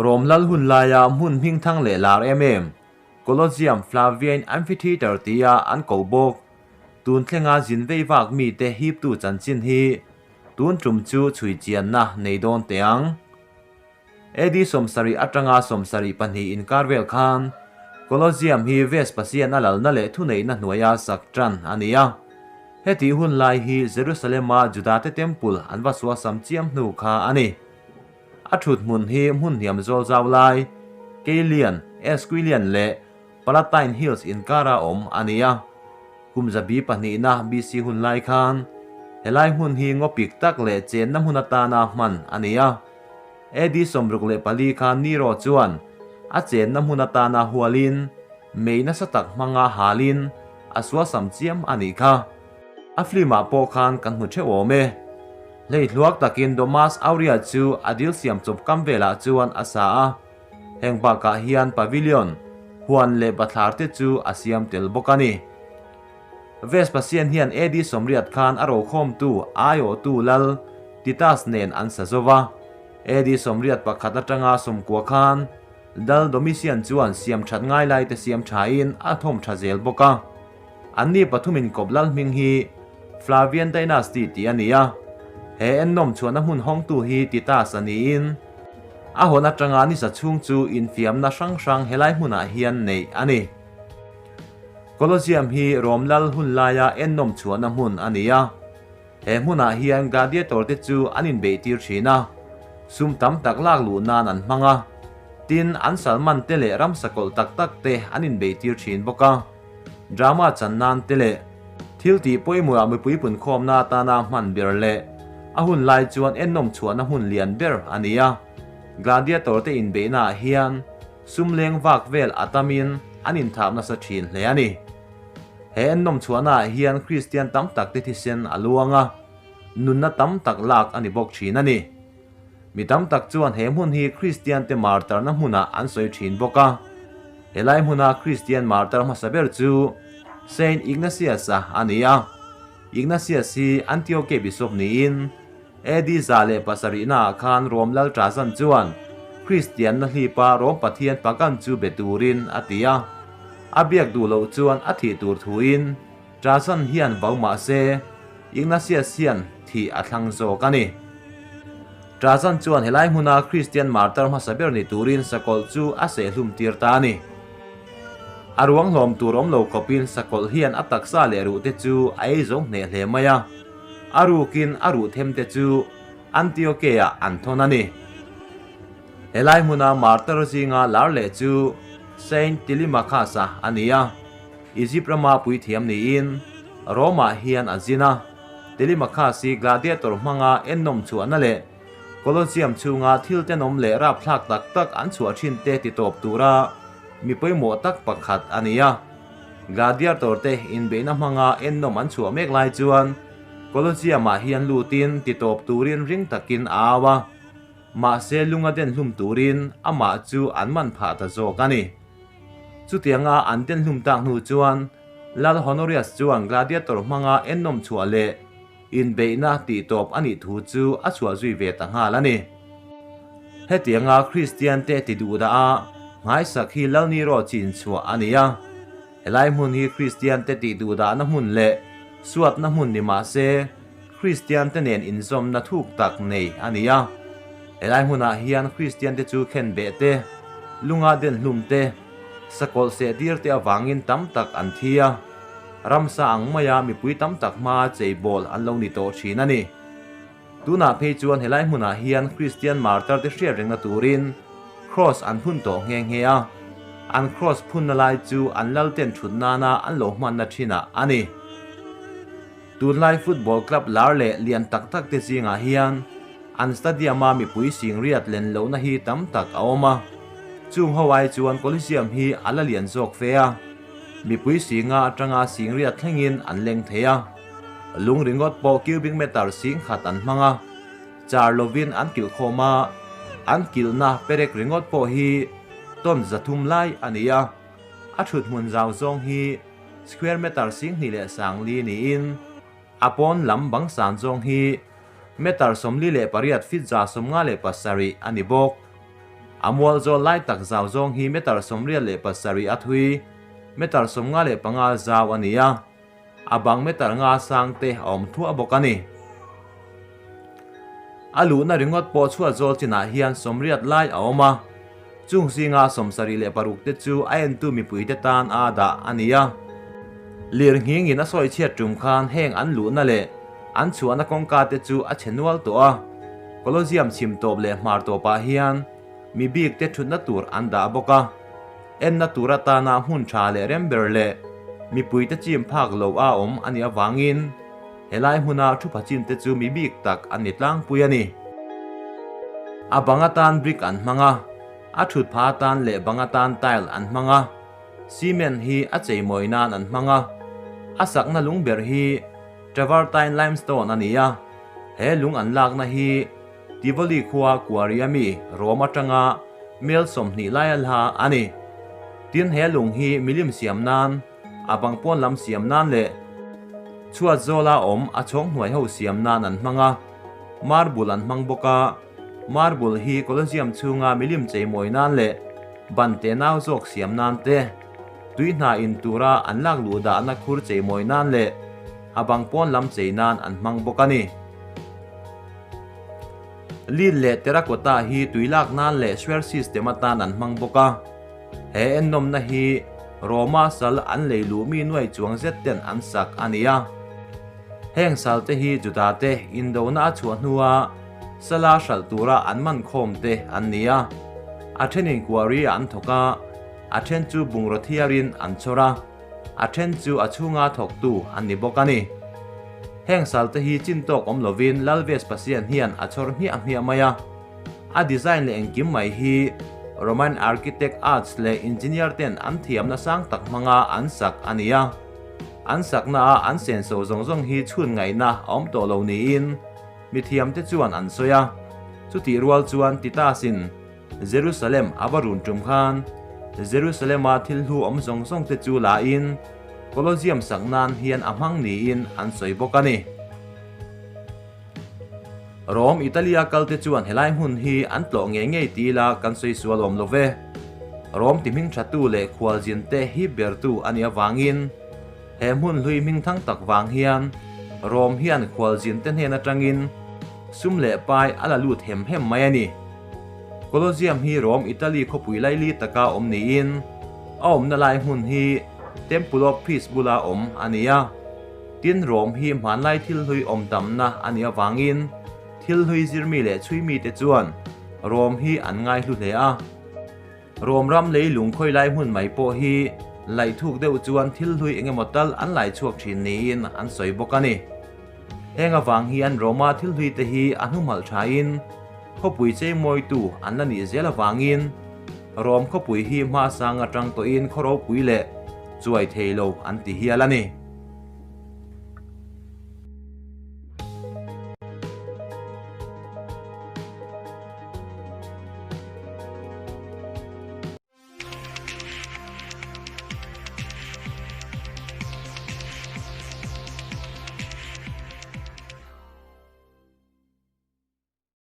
Rom lal hun laia hmun hmingthang leh lar em em, Colosseum Flavian Amphitheatre tia an ko bawk. Tun thlenga zin vei vak mite hiptu chanchin hi tun tum chu chhui chianna nei dawn teh ang. AD 70 atanga 72 inkar vel khan Colosseum hi Vespasian a lalna leh thuneihna hnuaia sak tan a ni a. Hetih hun lai hi Jerusalem-a Judate Temple an va suasam chiam hnu kha a ni. A thut hmun hi hmun hniam zawl zau lai, Caelian, Esquilian leh Palatine Hills inkara awm a ni a. Kum zabi pahnihna BC hun lai khan helai hmun hi ngawpik tak leh chenna hmun atana hman a ni a. AD 64 khan Nero chuan a chenna hmun atana hualin mei nasa tak hmanga halin a suasam chiam a nih kha. A film-ah pawh khan kan hmu theuh awm e. Hleihluak takin Domus Aurea chu a dil siam chawp kam velah chuan a sa a. Heng bakah hian pavilion, huan leh bathlar te chu a siam tel bawk a ni. Vespasian hian AD 80 khan a rokhawmtu aiawhtu lal Titus nen an sa zo va. AD 81 atanga 90 khan Dal Domitian chuan siam that ngai lai te siam thain a thawm tha zel bawk a. Anni pathumin kawp lal hming hi Flavian Dynasty tih a ni a. He ennawm chhuahna hmun hawngtu hi Titus a niin a hawn atanga nisa chhung chu infiamna hrang hrang helai hmunah hian neih a ni. Colosseum hi Rom lal hun laia ennawm chhuahna hmun a ni a. He hmunah hian gladiator te chu an inbeihtir thin a, sum tam tak lak luh nan an hmang a. Tin, an salman te leh ramsa kawlh tak tak te an inbeihtir thin bawk a. Drama chan nan te leh thil tih pawimawhah mipui punkhawmna atana hman ber leh a hun lai chuan ennawm chhuahna hmun lian ber a ni a. Gladiator te inbeihnaah hian sum leng vak vel a tamin an inthap nasa thin hle a ni. He ennawm chhuahnaah hian Kristian tam tak te thisen a luang a, nunna tam tak lak a ni bawk thin a ni. Mi tam tak chuan he hmun hi Kristian te martarna hmunah an sawi thin bawk a. Helai hmuna Kristian martar hmasa ber chu Saint Ignatius-a a ni a. Ignatius hi Antioche bishop niin AD 107naah khan Rom lal Trajan chuan Kristianna hlipa Rom pathian pagan chu be turin a ti a. A biak duh loh chuan a thih tur thuin Trajan hian vau mah se Ignatius hian thih a thlang zawk a ni. Trajan chuan helai hmuna Kristian martar hmasa ber ni turin sakawlh chu a sehhlum tir ta a ni. A ruang hlawm tur awm lo khawpin sakawlh hian a taksa leh ruhte chu a ei zo hneh hle mai a. A rukin a ruh them te chu Antioche-ah an thawn a ni. Helai hmuna martar zinga lar leh chu Saint Telemachus-a a ni a, Egypt rama puithiam niin Rome-ah hian a zin a. Telemachus hi gladiator hmanga ennawm chhuahna leh Colosseum chhunga thil tenawm leh rapthlak tak tak an chhuah thin te titawp tura mi pawimawh tak pakhat a ni a. Gladiator te inbeihna hmanga ennawm an chhuah mek lai chuan Colosseum-ah hian lutin titawp turin ring takin a au a, mahse lunga den hlum turin amah chu an man phah ta zawk a ni. Chutianga an den hlum tak hnu chuan Lal Honorius chuan gladiator hmanga ennawm chhuah leh inbeihna tihtawp a nih thu chu a chhuah zui ve ta nghal a ni. Hetianga Kristian te ti duh dah a, nghaisak hi Lal Nero chin chhuah a ni a. Helai hmun hi Kristian te tih duh dahna hmun leh suatna hmun ni mah se, Kristian te nen inzawmna thuk tak nei a ni a. Helai hmunah hian Kristian te chu khenbeh te, lunga den hlum te, sakawlh seh tir te avangin tam tak an thi a. Ramsa ang maia mipui tam tak hmaa cheibawl an lo ni tawh thin a ni. Tunah phei chuan helai hmunah hian Kristian martar te hriat rengna turin Kraws an phun tawh nghe nghe a, an kraws phunna lai chu an lal ten thut nana an lo hmanna thinah a ni. Tunlai football club lar leh lian tak tak te zingah hian an stadium-a mipui singriat len lohna hi tam tak a awm a, chung ho ai chuan Coliseum hi a la lian zawk fe a, mipui singa atanga singriat thlengin an leng thei a. Lung ringawt pawh cubic meter 10,000 an hmang a, char lovin an kilh khawm a, an kilhna perek ringawt pawh hi ton 300 lai a ni a, a thut hmun zau zawng hi square meter 24,000 niin a pawn lam bang san zawng hi meter 48 feet 157 a ni bawk. A mual zawl lai tak zau zawng hi meter 87 a thui, meter 55 zau a ni a, a bang meter nga sang te a awm thuah bawk a ni. A luhna ringawt pawh chhuat zawl chinah hian 80 lai a awm a, chung zinga 76 te chu a entu mipuite tan a dah a ni a. Lirnghingin a sawi chhiat tum khan heng an luhna leh an chhuahna kawngka te chu a chhe nual tawh a, Colosseum chhim tawp leh hmar tawpah hian mi bik te thutna tur an dah bawk a, enna tur atana hmun tha leh rem ber leh mipui te chim phak lo a awm a nih avangin helai hmuna thu phachin te chu mi bik tak an ni tlangpui a ni. A bang atan brick an hmang a, a thut pha atan leh bang atan tile an hmang a, cement hi a cheimawi nan an hmang a, a sakna lung ber hi Travertine limestone a ni a, he lung an lakna hi Tivoli khua Quarry ami Rome atanga mel 20 lai a hla a ni. Tin he lung hi milim siam nan, a bang pawn lam siam nan leh chhuat zawla awm a chhawng hnuai ho siam nan an hmang a, marble an hmang bawk a, marble hi Colosseum chhunga milim cheimawi nan leh ban te nau zawk siam nan te, tui hna in tura an lak luh dahna khur cheimawi nan leh a bang pawn lam chei nan an hmang bawk a ni. Lead leh terracotta hi tui lak nan leh sewer system atan an hmang bawk a. He ennawmna hi Roma sal an lei luh mi nuai chuang zet ten an sak a ni a. Heng sal te hi Juda te indona a chhuah hnua sala hralh tura an man khawm te an ni a. A thenin quarry ah an thawk a, a then chu bungraw thiarin an chhawr a. A then chu a chhunga thawktu an ni bawk a ni. Heng salte hi chin tawk awm lovin Lal Vespasian hian a chhawr hmiah hmiah mai a. A design leh engkim mai hi Roman architect arts leh engineer ten an thiamna sang tak hmanga an sak a ni a. An sakna a an senso zawng zawng hi chhun ngaihna a awm tawh lo niin mithiamte chuan an sawi a. Chutih rual chuan Titus-in Jerusalem a va run tum khan Jerusalem-a thil hlu awm zawng zawng te chu la in Colosseum sak nan hian a hmang niin an sawi bawk a ni. Rome, Italy-a kal te chuan helai hmun hi an tlawh ngei ngei ti ila kan sawi sual awm lo ve. Rome ti hming thatu leh khualzin te hip bertu a nih avangin he hmun hlui hming thang tak vang hian Rome hian khualzin te hnen atangin sum leh pai a la lut hem hem mai a ni. Colosseum hi Rome, Italy khawpui laili taka awm niin a awmna lai hmun hi Temple of Peace bula awm a ni a. Tin, Rome hi hmanlai thil hlui awm tamna a nih avangin thil hlui zirmi leh chhuimi te chuan Rome hi an ngaihlu hle a. Rome ram leilung khawi lai hmun mai pawh hi laihthuk deuh chuan thil hlui engemaw tal an lai chhuak thin niin an sawi bawk a ni. Heng avang hian Roma thil hlui te hi a hnuhmalh thain khawpui cheimawitu an la nih zel avangin Rome khawpui hi hmasang atang tawhin khaw ropui leh chuai thei lo an ti hial a ni.